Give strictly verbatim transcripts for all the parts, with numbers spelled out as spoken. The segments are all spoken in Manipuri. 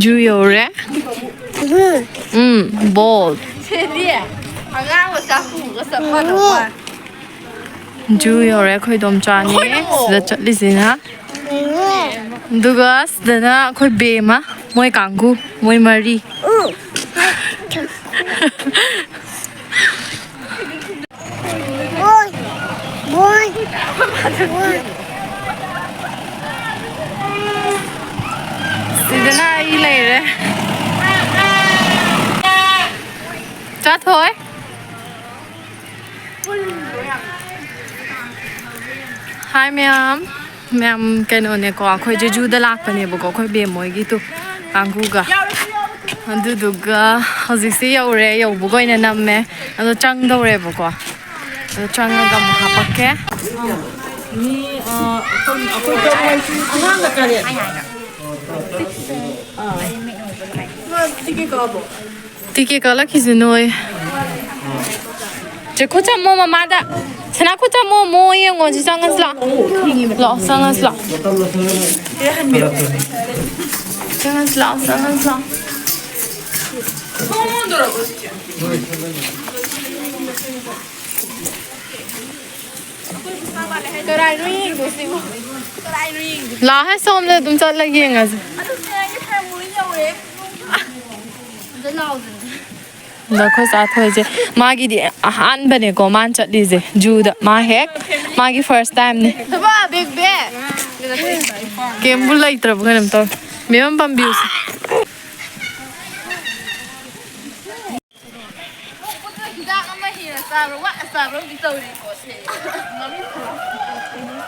ꯖꯨ ꯌꯧꯔꯦ꯫ ꯎꯝ, ꯕꯣꯜ꯫ ꯁꯦꯗꯤ, ꯑꯉꯥꯡ ꯃꯆꯥ ꯄꯨꯔꯒ ꯆꯞ ꯃꯥꯟꯅꯕ ꯋꯥꯅꯤ꯫ ꯖꯨ ꯌꯧꯔꯦ ꯑꯩꯈꯣꯏ ꯏꯗꯣꯝꯆꯥꯅꯤ꯫ ꯁꯤꯗ ꯆꯠꯂꯤꯁꯤꯅ꯫ ꯑꯗꯨꯒ ꯁꯤꯗꯅ ꯑꯩꯈꯣꯏ ꯕꯦꯝꯃ, ꯃꯣꯏ ꯀꯥꯡꯒꯨ, ꯃꯣꯏ ꯃꯔꯤ꯫ ꯁꯤꯗꯅ ꯑꯩ ꯂꯩꯔꯦ꯫ ꯆꯥꯊꯣꯏ꯫ ꯍꯥꯏ ꯃꯌꯥꯝ꯫ ꯃꯌꯥꯝ ꯀꯩꯅꯣꯅꯦꯀꯣ, ꯑꯩꯈꯣꯏ ꯖꯦꯖꯨꯗ ꯂꯥꯛꯄꯅꯦꯕꯀꯣ, ꯑꯩꯈꯣꯏ ꯕꯦꯝ ꯃꯣꯏꯒꯤ ꯇꯨ ꯀꯥꯡꯒꯨꯒ꯫ ꯑꯗꯨꯗꯨꯒ ꯍꯧꯖꯤꯛꯁꯦ ꯌꯧꯔꯦ, ꯌꯧꯕꯒ ꯑꯣꯏꯅ ꯅꯝꯃꯦ꯫ ꯑꯗꯣ ꯆꯪꯗꯧꯔꯦꯕꯀꯣ꯫ ꯑꯗꯣ ꯆꯪꯉꯒ ꯑꯃꯨꯛ ꯍꯥꯄꯛꯀꯦ꯫ ꯃꯤ, ꯑ, ꯑꯩꯈꯣꯏ, ꯑꯩꯈꯣꯏ ꯑꯉꯥꯡꯅ ꯀꯔꯤ? ꯑꯥ꯫ ꯇꯤꯀꯦꯠ ꯀꯛꯂꯛꯈꯤꯁꯤ ꯅꯣꯏ꯫ ꯆꯦ ꯈꯨꯠ ꯆꯝꯃꯣ ꯃꯃꯥꯗ꯫ ꯁꯅꯥ ꯈꯨꯠ ꯆꯝꯃꯣ ꯃꯣ ꯌꯦꯡꯉꯣ ꯁꯤ ꯆꯪꯉꯁꯤ ꯂꯥꯛꯑꯣ꯫ ꯂꯥꯛꯑꯣ ꯆꯪꯉꯁꯤ ꯂꯥꯛꯑꯣ꯫ ꯆꯪꯉꯁꯤ ꯂꯥꯛꯑꯣ ꯆꯪꯉꯁꯤ ꯂꯥꯛꯑꯣ꯫ ꯀꯔꯥꯏꯅꯣ ꯌꯦꯡꯗꯣꯏꯁꯤꯕꯣ? ꯀꯔꯥꯏꯅꯣ ꯌꯦꯡꯗꯣꯏꯁꯤꯕꯣ? ꯂꯥꯛꯑꯣ ꯍꯦ, ꯁꯣꯝꯗ ꯑꯗꯨꯝ ꯆꯠꯂꯒ ꯌꯦꯡꯉꯁꯦ꯫ ꯑꯗꯨ ꯁꯦ, ꯑꯩꯒꯤ ꯐꯦꯃꯤꯂꯤ ꯌꯧꯔꯦ꯫ ꯑꯝꯇ ꯂꯥꯎꯗꯅ꯫ ꯑꯗꯣ ꯑꯩꯈꯣꯏ ꯆꯥꯊꯣꯏꯁꯦ ꯃꯥꯒꯤꯗꯤ ꯑꯍꯥꯟꯕꯅꯦꯀꯣ ꯃꯥꯅ ꯆꯠꯂꯤꯁꯦ ꯖꯨꯗ꯫ ꯃꯥ ꯍꯦꯛ ꯃꯥꯒꯤ ꯐꯥꯔꯁ ꯇꯥꯏꯝꯅꯦ꯫ ꯊꯕ, big bag꯫ ꯀꯦꯝꯕꯨ ꯂꯩꯇ꯭ꯔꯕ ꯀꯩꯅꯣꯝ ꯇꯧꯔꯦ꯫ ꯃꯦꯝ ꯄꯥꯝꯕꯤꯌꯨꯁꯦ꯫ ꯍꯤꯗꯥꯛ ꯑꯃ ꯍꯦꯟꯅ ꯆꯥꯕ꯭ꯔꯥ ꯋꯥꯠꯅ ꯆꯥꯕ꯭ꯔꯥ ꯑꯃꯗꯤ ꯇꯧꯔꯤꯀꯣ ꯁꯦ꯫ ꯃꯃꯤꯠ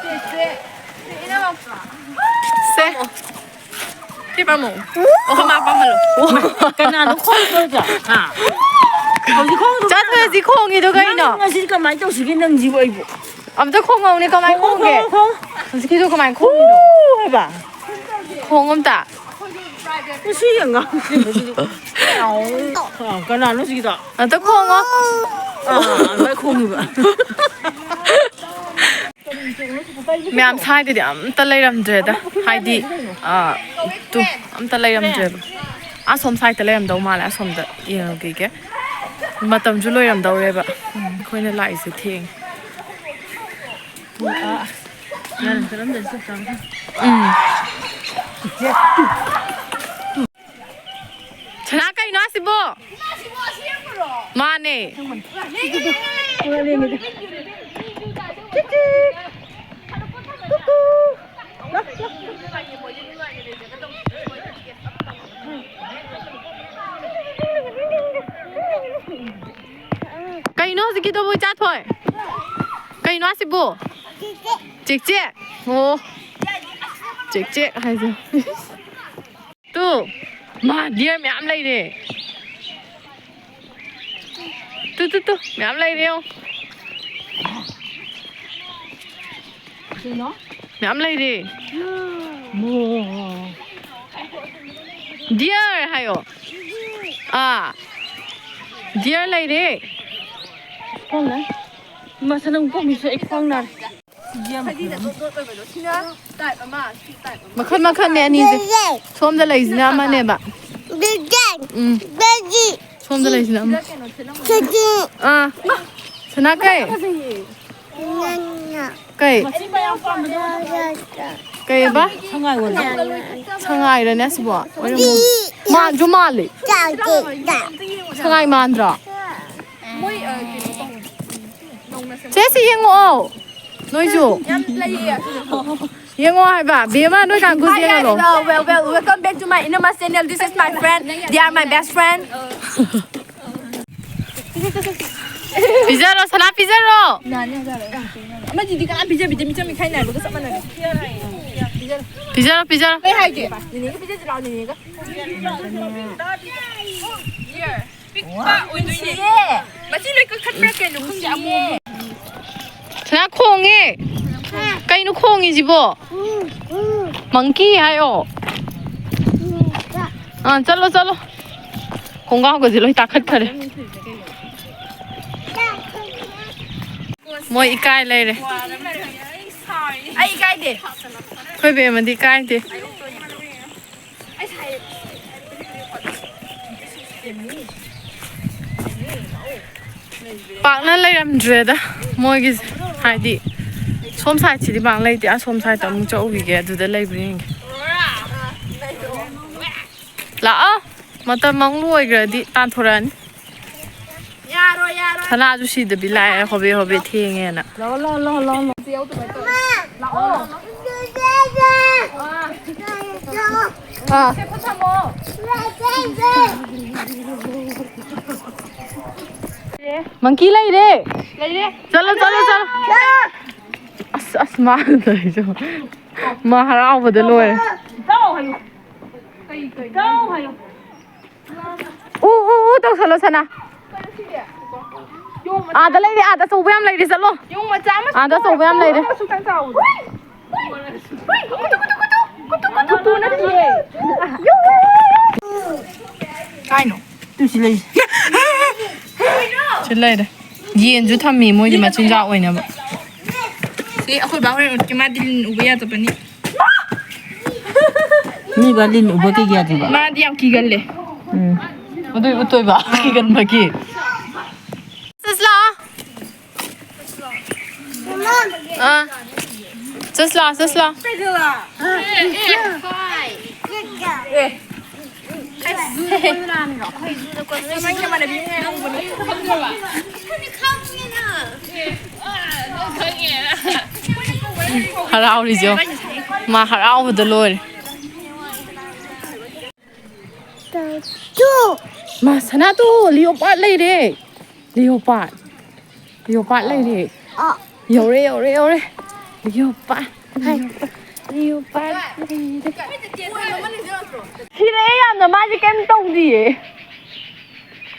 ꯁꯦ, ꯁꯦ, ꯁꯦ, ꯏꯅꯝꯃ꯫ ꯁꯦ꯫ ꯁꯤ ꯄꯥꯝꯃꯣ꯫ ꯑꯣ, ꯃꯥ ꯄꯥꯝꯍꯜꯂꯣ꯫ ꯀꯅꯥꯅꯣ ꯈꯣꯡꯗꯣꯏꯗꯣ? ꯍꯥ? ꯍꯧꯖꯤꯛ ꯈꯣꯡꯗꯣ ꯆꯠ, ꯀꯅꯥꯅꯣ? ꯍꯧꯖꯤꯛ ꯈꯣꯡꯉꯤꯗꯣ ꯀꯩꯅꯣ? ꯅꯪ ꯉꯁꯤ ꯀꯃꯥꯏꯅ ꯇꯧꯁꯤꯒꯦ ꯅꯪꯁꯤꯕꯨ ꯑꯩꯕꯨ? ꯑꯝꯇ ꯈꯣꯡꯉꯧꯅꯦ, ꯀꯃꯥꯏꯅ ꯈꯣꯡꯉꯣ, ꯈꯣꯡꯒꯦ? ꯈꯣꯡꯉꯣ, ꯈꯣꯡꯉꯣ꯫ ꯍꯧꯖꯤꯛꯀꯤꯗꯣ ꯀꯃꯥꯏꯅ ꯈꯣꯡꯉꯤꯅꯣ? ꯍꯥꯏꯕ꯫ ꯈꯣꯡ ꯑꯝꯇ꯫ ꯃꯁꯤ ꯑꯉꯥꯡꯁꯤꯗꯤ꯫ ꯑ, ꯀꯅꯥꯅꯣ ꯁꯤꯒꯤꯗꯣ? ꯑꯝꯇ ꯈꯣꯡꯉꯣ꯫ ꯑ, ꯑꯗꯨꯃꯥꯏꯅ ꯈꯣꯡꯉꯤꯕ꯫ ꯃꯌꯥꯝ ꯁ꯭ꯋꯥꯏꯗꯗꯤ ꯑꯝꯇ ꯂꯩꯔꯝꯗ꯭ꯔꯦꯗ, ꯍꯥꯏꯗꯤ, ꯑꯥ, ꯇꯨ, ꯑꯝꯇ ꯂꯩꯔꯝꯗ꯭ꯔꯦꯕ꯫ ꯑꯁꯣꯝ ꯁꯥꯏꯗꯇ ꯂꯩꯔꯝꯗꯧ ꯃꯥꯜꯂꯦ, ꯑꯁꯣꯝꯗ ꯌꯦꯡꯉꯨꯈꯤꯒꯦ꯫ ꯃꯇꯝꯁꯨ ꯂꯣꯏꯔꯝꯗꯧꯔꯦꯕ꯫ ꯎꯝ, ꯑꯩꯈꯣꯏꯅ ꯂꯥꯛꯏꯁꯦ ꯊꯦꯡꯉꯦ꯫ ꯎꯝ꯫ ꯁꯅꯥ, ꯀꯩꯅꯣ ꯑꯁꯤꯕꯣ? ꯃꯥꯅꯦ꯫ ꯀꯩꯅꯣ ꯍꯧꯖꯤꯛꯀꯤꯗꯨꯕꯨ, ꯏꯆꯥꯊꯣꯏ? ꯀꯩꯅꯣ ꯑꯁꯤꯕꯨ? ꯆꯦꯛꯆꯦꯛ꯫ ꯑꯣ꯫ ꯆꯦꯛꯆꯦꯛ ꯍꯥꯏꯁꯦ꯫ ꯇꯨ, ꯃꯥ deer ꯃꯌꯥꯝ ꯂꯩꯔꯦ꯫ ꯇꯨ, ꯇꯨ, ꯇꯨ, ꯃꯌꯥꯝ ꯂꯩꯔꯦ ꯌꯦꯡꯉꯣ꯫ ꯀꯩꯅꯣ? ꯃꯌꯥꯝ ꯂꯩꯔꯦ꯫ ꯃꯣ꯫ Deer ꯍꯥꯏꯌꯣ꯫ ꯑꯥ꯫ Deer ꯂꯩꯔꯦ꯫ ꯈꯣꯡꯅ꯫ ꯃꯁꯥ ꯅꯪ ꯄꯣꯝꯃꯤꯁꯨ ꯑꯩ ꯈꯣꯡ ꯅꯥꯔꯦ꯫ ꯃꯈꯜ ꯃꯈꯜꯅꯦ ꯑꯅꯤꯁꯦ꯫ ꯁꯣꯝꯗ ꯂꯩꯁꯤꯅ ꯑꯃꯅꯦꯕ꯫ ꯎꯝ꯫ ꯁꯣꯝꯗ ꯂꯩꯁꯤꯅ ꯑꯃ꯫ ꯑꯥ꯫ ꯁꯅꯥ ꯀꯩ? ꯀꯩ? ꯀꯩꯕ? ꯁꯉꯥꯏꯔꯅꯦ ꯑꯁꯤꯕꯣ? ꯑꯣꯏꯔꯝꯃꯣꯏ꯫ ꯃꯥꯟꯁꯨ ꯃꯥꯜꯂꯤ꯫ ꯁꯉꯥꯏ ꯃꯥꯟꯗ꯭ꯔꯣ? ꯆꯦ, ꯁꯤ ꯌꯦꯡꯉꯛꯑꯣ꯫ ꯅꯣꯏꯁꯨ꯫ ꯌꯥꯝ ꯂꯩꯌꯦ꯫ ꯌꯦꯡꯉꯣ ꯍꯥꯏꯕ꯫ ꯕꯦꯝꯃ, ꯅꯣꯏ ꯀꯥꯡꯒꯨꯁꯦ ꯌꯦꯡꯍꯜꯂꯣ꯫ Hi guys, uh, well, well, welcome back to my Inama channel. This is my friend. They are my best friend. ꯄꯤꯖꯔꯣ, ꯁꯅꯥ ꯄꯤꯖꯔꯣ꯫ ꯑꯃꯗꯨꯗꯤ ꯀꯅꯥꯝ ꯄꯤꯖꯕꯤꯗꯦ, ꯃꯤꯆꯪ ꯃꯤꯈꯥꯏ ꯅꯥꯏꯕꯒ ꯆꯞ ꯃꯥꯟꯅꯔꯦ꯫ ꯄꯤꯖꯔꯣ, ꯄꯤꯖꯔꯣ꯫ ꯀꯩ ꯍꯥꯏꯒꯦ? ꯅꯦꯅꯦꯒ ꯄꯤꯖꯁꯤ ꯂꯥꯛꯑꯣ, ꯅꯦꯅꯦꯒ꯫ ꯄꯤꯛꯄ ꯑꯣꯏꯗꯣꯏꯅꯦ꯫ ꯃꯁꯤ ꯂꯣꯏ ꯀꯛꯊꯠꯄ꯭ꯔꯥ ꯀꯩꯅꯣ ꯈꯪꯗꯦ, ꯑꯃꯣꯝ꯫ ꯁꯅꯥ ꯈꯣꯡꯉꯦ꯫ ꯀꯩꯅꯣ ꯈꯣꯡꯉꯤꯁꯤꯕꯣ? Monkey ꯍꯥꯏꯌꯣ꯫ ꯑꯥ, ꯆꯠꯂꯣ, ꯆꯠꯂꯣ꯫ ꯈꯣꯡꯒ꯭ꯔꯥꯎꯒꯁꯦ ꯂꯣꯏ ꯇꯥꯈꯠꯈꯔꯦ꯫ ꯃꯣꯏ ꯏꯀꯥꯏ ꯂꯩꯔꯦ꯫ ꯑꯩ ꯀꯥꯏꯗꯦ꯫ ꯑꯩꯈꯣꯏ ꯕꯦꯝꯃꯗꯤ ꯀꯥꯏꯗꯦ꯫ ꯄꯥꯛꯅ ꯂꯩꯔꯝꯗ꯭ꯔꯦꯗ ꯃꯣꯏꯒꯤꯁꯦ꯫ ꯍꯥꯏꯗꯤ ꯁꯣꯝ ꯁꯥꯏꯠꯁꯤꯗꯤ ꯄꯥꯛ ꯂꯩꯇꯦ꯫ ꯑꯁꯣꯝ ꯁꯥꯏꯠꯇ ꯑꯃꯨꯛ ꯆꯠꯂꯨꯈꯤꯒꯦ, ꯑꯗꯨꯗ ꯂꯩꯕ꯭ꯔꯥ ꯌꯦꯡꯒꯦ꯫ ꯂꯥꯛꯑꯣ꯫ ꯃꯇꯝ ꯑꯃꯨꯛ ꯂꯣꯏꯈ꯭ꯔꯗꯤ ꯇꯥꯟꯊꯣꯔꯛꯑꯅꯤ꯫ ꯌꯥꯔꯣꯏ, ꯌꯥꯔꯣꯏ꯫ ꯁꯅꯥꯁꯨ ꯁꯤꯗꯕꯤ ꯂꯥꯛꯑꯦ, ꯍꯣꯕꯦ ꯍꯣꯕꯦ ꯊꯦꯡꯉꯦꯅ꯫ ꯂꯥꯛꯑꯣ, ꯂꯥꯛꯑꯣ, ꯂꯥꯛꯑꯣ, ꯂꯥꯛꯑꯣ꯫ ꯂꯥꯛꯑꯣ꯫ ꯑꯥ꯫ ꯁꯦ, ꯈꯨꯠ ꯊꯝꯃꯣ꯫ ꯃꯪꯀꯤ ꯂꯩꯔꯦ꯫ ꯂꯩꯔꯦ꯫ ꯆꯠꯂꯣ, ꯆꯠꯂꯣ, ꯆꯠꯂꯣ꯫ ꯑꯁ, ꯑꯁ, ꯃꯥ ꯇꯧꯔꯤꯁꯦ꯫ ꯃꯥ ꯍꯔꯥꯎꯕꯗ ꯂꯣꯏꯔꯦ꯫ ꯆꯥꯎ ꯍꯥꯏꯌꯨ꯫ ꯆꯥꯎ ꯍꯥꯏꯌꯨ꯫ ꯎ, ꯎ, ꯎ ꯇꯧꯁꯜꯂꯣ, ꯁꯅꯥ꯫ ꯑꯥꯗ ꯂꯩꯔꯦ, ꯑꯥꯗ ꯑꯆꯧꯕ ꯌꯥꯝ ꯂꯩꯔꯦ, ꯆꯠꯂꯣ꯫ ꯌꯣꯡ ꯃꯆꯥ ꯑꯃꯁꯨ ꯑꯥꯗ ꯑꯆꯧꯕ ꯌꯥꯝ ꯂꯩꯔꯦ꯫ ꯑꯃꯁꯨ ꯈꯤꯇꯪ ꯆꯥꯎꯕꯗꯣ꯫ ꯀꯥꯏꯅꯣ? ꯇꯨ ꯁꯤ ꯂꯩ꯫ ꯁꯤ ꯂꯩꯔꯦ꯫ ꯌꯦꯟꯁꯨ ꯊꯝꯃꯤ ꯃꯣꯏꯗꯤ ꯃꯆꯤꯟꯖꯥꯛ ꯑꯣꯏꯅꯕ꯫ ꯁꯤ ꯑꯩꯈꯣꯏ ꯕꯥ ꯍꯣꯔꯦꯟ ꯎꯠꯀꯦ, ꯃꯥꯗꯤ ꯂꯤꯟ ꯎꯕ ꯌꯥꯗꯕꯅꯤ꯫ ꯃꯤ ꯕꯥ ꯂꯤꯟ ꯎꯕ ꯀꯩꯒꯤ ꯌꯥꯗ꯭ꯔꯤꯕ? ꯃꯥꯗꯤ ꯌꯥꯝ ꯀꯤꯒꯜꯂꯦ꯫ ꯎꯝ꯫ ꯑꯗꯨꯏ ꯎꯠꯇꯣꯏꯕ, ꯀꯤꯒꯟꯕꯒꯤ꯫ ꯆꯠꯁꯤ ꯂꯥꯛꯑꯣ꯫ ꯑꯥ꯫ ꯆꯠꯁꯤ ꯂꯥꯛꯑꯣ, ꯆꯠꯁꯤ ꯂꯥꯛꯑꯣ꯫ ꯍꯔꯥꯎꯔꯤꯁꯦ ꯌꯦꯡꯉꯣ꯫ ꯃꯥ ꯍꯔꯥꯎꯕꯗ ꯂꯣꯏꯔꯦ꯫ ꯃꯥ ꯁꯅꯥꯇꯣ, ꯂꯤꯑꯣꯄꯥꯔꯗ ꯂꯩꯔꯦ꯫ ꯂꯤꯑꯣꯄꯥꯔꯗ꯫ ꯂꯤꯑꯣꯄꯥꯔꯗ ꯂꯩꯔꯦ꯫ ꯌꯧꯔꯦ, ꯌꯧꯔꯦ, ꯌꯧꯔꯦ꯫ ꯂꯤꯑꯣꯄꯥꯔꯗ꯫ ꯂꯤꯑꯣꯄꯥꯔꯗ ꯂꯩꯔꯦ꯫ ꯁꯤꯔꯦ ꯌꯥꯝꯅ, ꯃꯥꯁꯦ ꯀꯩꯝ ꯇꯧꯗꯤꯌꯦ꯫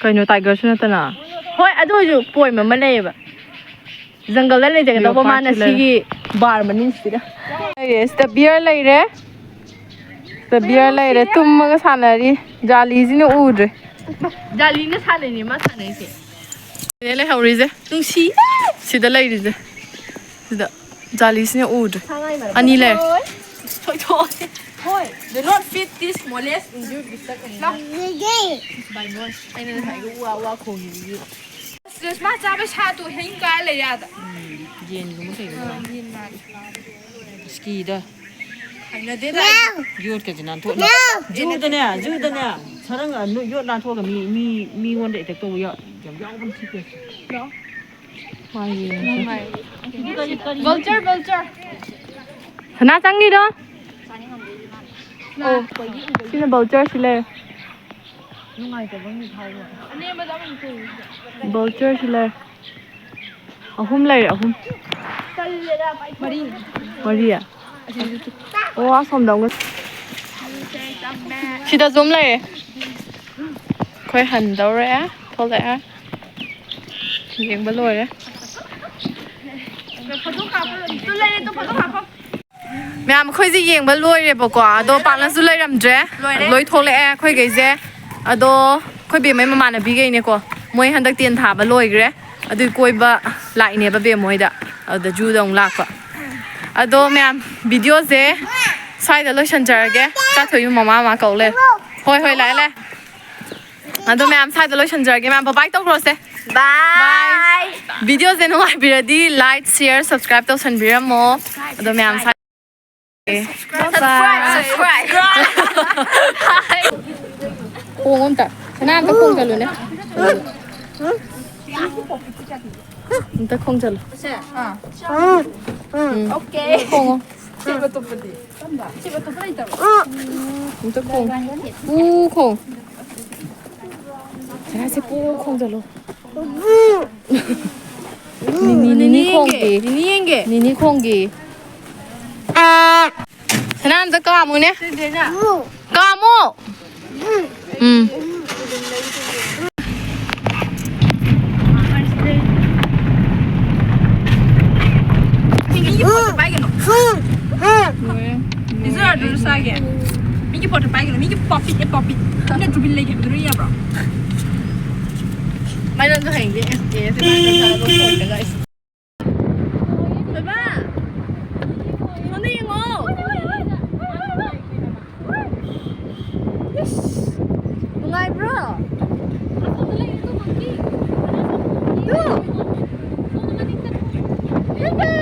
ꯀꯩꯅꯣ, ꯇꯥꯏꯒꯔꯁꯨ ꯅꯠꯇꯅ꯫ ꯍꯣꯏ, ꯑꯗꯨ ꯑꯣꯏꯔꯁꯨ ꯄꯣꯏꯝ ꯑꯃ ꯂꯩꯌꯦꯕ꯫ ꯖꯪꯒꯜꯗ ꯂꯩꯖꯒꯗꯧꯕ ꯃꯥꯅ ꯂꯩꯑꯣꯄꯥꯔꯗꯁꯨ ꯂꯩꯔꯦ꯫ ꯁꯤꯒꯤ ꯕꯥꯔ ꯃꯅꯨꯡꯁꯤꯗ꯫ ꯂꯩꯔꯦ, ꯁꯤꯗ ꯕꯤꯌꯔ ꯂꯩꯔꯦ꯫ ꯁꯤꯗ ꯕꯤꯌꯔ ꯂꯩꯔꯦ, ꯇꯨꯝꯃꯒ ꯁꯥꯟꯅꯔꯤ꯫ ꯖꯥꯂꯤꯁꯤꯅ ꯎꯗ꯭ꯔꯦ꯫ ꯖꯥꯂꯤꯅ ꯁꯥꯟꯅꯩꯅꯦ ꯃꯥ ꯁꯥꯟꯅꯩꯁꯦ꯫ ꯁꯤꯗ ꯂꯩꯍꯧꯔꯤꯁꯦ꯫ ꯅꯨꯡꯁꯤ꯫ ꯁꯤꯗ ꯂꯩꯔꯤꯁꯦ꯫ ꯁꯤꯗ꯫ ꯖꯥꯂꯤꯁꯤꯅ ꯎꯗ꯭ꯔꯦ꯫ ꯑꯅꯤ ꯂꯩꯔꯦ꯫ ꯊꯣꯏꯊꯣꯏ꯫ ꯍꯣꯏ, do not feed this smallest in your district. ꯑꯩꯅ ꯉꯁꯥꯏꯒꯤ ꯎ ꯋꯥ ꯎ ꯋꯥ ꯈꯣꯡꯉꯤꯕꯒꯤ꯫ ꯃꯥ ꯆꯥꯕ ꯁꯥꯗꯣ ꯍꯤꯡ ꯀꯥ ꯂꯩ ꯌꯥꯗ꯫ ꯌꯦꯟꯒꯨꯝꯕ ꯀꯩꯒꯨꯝꯕ꯫ ꯌꯦꯟ ꯃꯥꯜꯂꯦ꯫ ꯁ꯭ꯀꯤꯗꯣ꯫ ꯍꯩꯅꯗꯦꯗ ꯑꯩꯗꯤ꯫ ꯌꯣꯠꯀꯁꯦ ꯅꯥꯟꯊꯣꯛꯅ꯫ ꯖꯨꯗꯅꯦ, ꯖꯨꯗꯅꯦ꯫ ꯁꯔꯪ, ꯑ, ꯅꯣꯏ ꯌꯣꯠ ꯅꯥꯟꯊꯣꯛꯑꯒ ꯃꯤ, ꯃꯤ, ꯃꯤꯉꯣꯟꯗ ꯑꯦꯇꯦꯛ ꯇꯧꯕ ꯌꯥꯎ-, ꯌꯥꯝ ꯌꯥꯎꯕꯅꯤ ꯁꯤ ꯀꯦꯁꯁꯦ꯫ ꯃꯥ ꯌꯦꯡꯉꯁꯦ꯫ Vulture, vulture. ꯁꯅꯥ ꯆꯪꯉꯤꯔꯣ? ꯑꯣ, ꯁꯤꯅ vulture ꯁꯤ ꯂꯩꯔꯦ꯫ Vulture ꯁꯤ ꯂꯩꯔꯦ꯫ ꯑꯍꯨꯝ ꯂꯩꯔꯦ, ꯑꯍꯨꯝ꯫ ꯃꯔꯤ꯫ ꯑꯣ, ꯑꯁꯣꯝꯗ ꯑꯃꯨꯛ꯫ ꯁꯤꯗꯁꯨ ꯑꯃ ꯂꯩꯔꯦ꯫ ꯑꯩꯈꯣꯏ ꯍꯟꯗꯧꯔꯦ꯫ ꯊꯣꯛꯂꯛꯑꯦ꯫ ꯌꯦꯡꯕ ꯂꯣꯏꯔꯦ꯫ ꯃꯌꯥꯝ, ꯑꯩꯈꯣꯏꯁꯦ ꯌꯦꯡꯕ ꯂꯣꯏꯔꯦꯕꯀꯣ, ꯑꯗꯣ ꯄꯥꯛꯅꯁꯨ ꯂꯩꯔꯝꯗ꯭ꯔꯦ꯫ ꯂꯣꯏꯔꯦ꯫ ꯂꯣꯏ ꯊꯣꯛꯂꯛꯑꯦ ꯑꯩꯈꯣꯏꯈꯩꯁꯦ꯫ ꯑꯗꯣ ꯑꯩꯈꯣꯏ ꯕꯦꯝꯃꯩ ꯃꯃꯥꯟꯅꯕꯤꯈꯩꯅꯦꯀꯣ, ꯃꯣꯏ ꯍꯟꯗꯛ ten ꯊꯥꯕ ꯂꯣꯏꯈ꯭ꯔꯦ꯫ ꯑꯗꯨꯏ ꯀꯣꯏꯕ ꯂꯥꯛꯏꯅꯦꯕ ꯕꯦꯝꯃ ꯍꯣꯏꯗ꯫ ꯑꯗꯨꯗ ꯖꯨꯗ ꯑꯃꯨꯛ ꯂꯥꯛꯄ꯫ ꯑꯗꯣ ꯃꯌꯥꯝ, ꯚꯤꯗꯤꯑꯣꯁꯦ ꯁ꯭ꯋꯥꯏꯗ ꯂꯣꯏꯁꯟꯖꯔꯒꯦ꯫ ꯆꯥꯊꯣꯏꯁꯨ ꯃꯃꯥ ꯃꯃꯥ ꯀꯧ ꯂꯩꯔꯦ꯫ ꯍꯣꯏ, ꯍꯣꯏ, ꯂꯥꯛꯑꯦ, ꯂꯥꯛꯑꯦ꯫ ꯑꯗꯣ ꯃꯌꯥꯝ ꯁ꯭ꯋꯥꯏꯗ ꯂꯣꯏꯁꯟꯖꯔꯒꯦ꯫ ꯃꯌꯥꯝ bye bye ꯇꯧꯈ꯭ꯔꯣꯁꯦ꯫ Bye꯫ Bye꯫ ꯚꯤꯗꯤꯑꯣꯁꯦ ꯅꯨꯡꯉꯥꯏꯕꯤꯔꯗꯤ like, share, subscribe ꯇꯧꯁꯟꯕꯤꯔꯝꯃꯣ꯫ ꯑꯗꯣ ꯃꯌꯥꯝ ꯁ꯭ꯋꯥꯏ-, Subscribe, subscribe, subscribe꯫ ꯈꯣꯡ ꯑꯝꯇ꯫ ꯁꯅꯥ ꯑꯝꯇ ꯈꯣꯡ ꯆꯠꯂꯨꯅꯦ꯫ ꯑꯝꯇ ꯈꯣꯡ ꯆꯠꯂꯨ꯫ ꯁꯦ, ꯑꯥ꯫ ꯎꯝ꯫ Okay꯫ ꯈꯣꯡꯉꯣ꯫ ꯁꯦ, ꯑꯇꯣꯞꯄꯗꯤ? ꯁꯦ, ꯑꯇꯣꯞꯄ ꯂꯩꯇꯕ꯭ꯔꯣ? ꯑꯝꯇ ꯈꯣꯡ꯫ ꯄꯨ ꯈꯣꯡ꯫ ꯁꯅꯥꯁꯦ ꯄꯨ ꯈꯣꯡꯖꯜꯂꯣ꯫ ꯅꯤꯅꯤ, ꯅꯤꯅꯤ ꯅꯤꯅꯤ ꯌꯦꯡꯒꯦ, ꯈꯣꯡꯒꯦ꯫ ꯅꯤꯅꯤ ꯌꯦꯡꯒꯦ꯫ ꯅꯤꯅꯤ ꯈꯣꯡꯒꯦ꯫ ꯁꯅꯥ ꯑꯝꯇ ꯀꯥꯝꯃꯨꯅꯦ꯫ ꯁꯤꯗꯩꯅ꯫ ꯀꯥꯝꯃꯣ꯫ ꯎꯝ꯫ ꯃꯤꯒꯤ ꯐꯣꯟꯗꯣ ꯄꯥꯏꯒꯅꯨ꯫ ꯂꯣꯏꯔꯦ꯫ ꯄꯤꯖꯔꯣ ꯑꯗꯨ ꯁꯥꯒꯦ꯫ ꯃꯤꯒꯤ ꯐꯣꯟꯗꯣ ꯄꯥꯏꯒꯅꯨ꯫ ꯃꯤꯒꯤ ꯄꯣꯄꯤ ꯑꯦ ꯄꯣꯄꯤ꯫ ꯅꯪꯅ ꯇꯨꯃꯤꯟ ꯂꯩꯒꯦ ꯍꯥꯏꯕꯗꯨ ꯌꯥꯕ꯭ꯔꯣ? ꯃꯥꯏ ꯅꯪꯁꯨ ꯍꯌꯦꯡꯗꯤ ꯑꯦꯁ ꯑꯦ ꯑꯦꯁ ꯂꯣꯏꯁꯜꯂꯒ ꯑꯩꯁꯨ꯫ ꯕꯕꯥ! ꯏꯁ! ꯅꯨꯡꯉꯥꯏꯕ꯭ꯔꯣ? ꯑꯗꯨ! ꯍꯦꯟꯗꯦ!